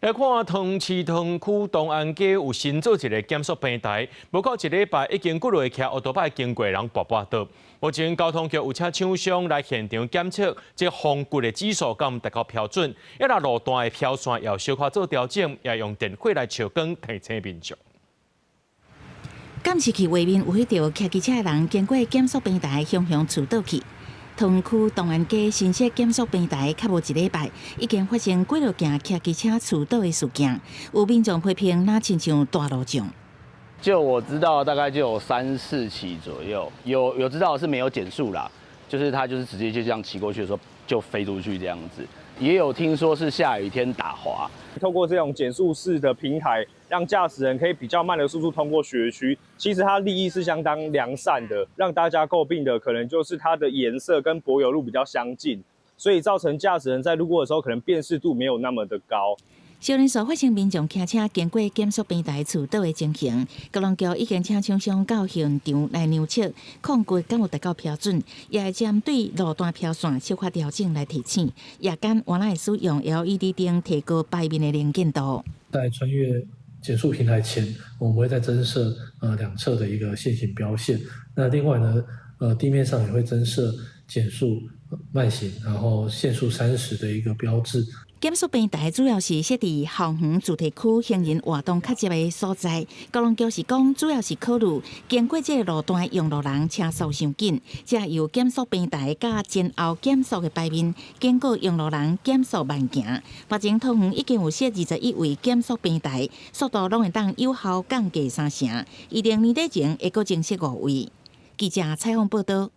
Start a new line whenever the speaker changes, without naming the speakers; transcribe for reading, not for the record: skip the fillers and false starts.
來看桃市桃園區東安街有新做一个減速平台，無夠一禮拜已經幾落騎烏托擺經過人跋跋倒。目前交通局有請廠商來現場檢測，這風掘的指數敢達到標準，抑若路段的標線要小可做調整，也用電火來照光提醒民眾。
監視器畫面有彼著騎機車的人經過減速平台，雄雄跙倒去。桃園區東安街新設減速平台，較無一禮拜，已經發生幾落件騎機車跙倒的事件，有民眾批評，若親像大路障。
就我知道，大概就有三四起左右，有知道是沒有減速啦，就是他就是直接就這樣騎過去的時候就飛出去這樣子。也有聽說是下雨天打滑。
透過這種減速式的平台，讓駕駛人可以比較慢的速度通過學區。其實它立意是相當良善的，讓大家詬病的可能就是它的顏色跟柏油路比較相近，所以造成駕駛人在路過的時候可能辨識度沒有那麼的高。
小人數發生民眾騎車經過減速平台跙倒的情形，交通局已經請廠商到現場來量測，控掘敢有達到標準，也會針對路段標線小可調整來提醒。夜間原來會使用 LED 燈提高牌面的能見度。
在穿越減速平台前，我們會再增設兩側的一個限行標線。那另外呢，地面上也會增設減速慢行，然後限速30的一個標誌。
減速平台主要是設佇校園住宅區行人活動較濟的所在。交通局是講，主要是考慮經過這個路段的用路人車速傷緊，才由減速平台佮前後減速的牌面，警告用路人減速慢行。目前桃園已經有設21位減速平台，速度攏會當有效降低三成。預定年底前會閣增設五位。記者採訪報道。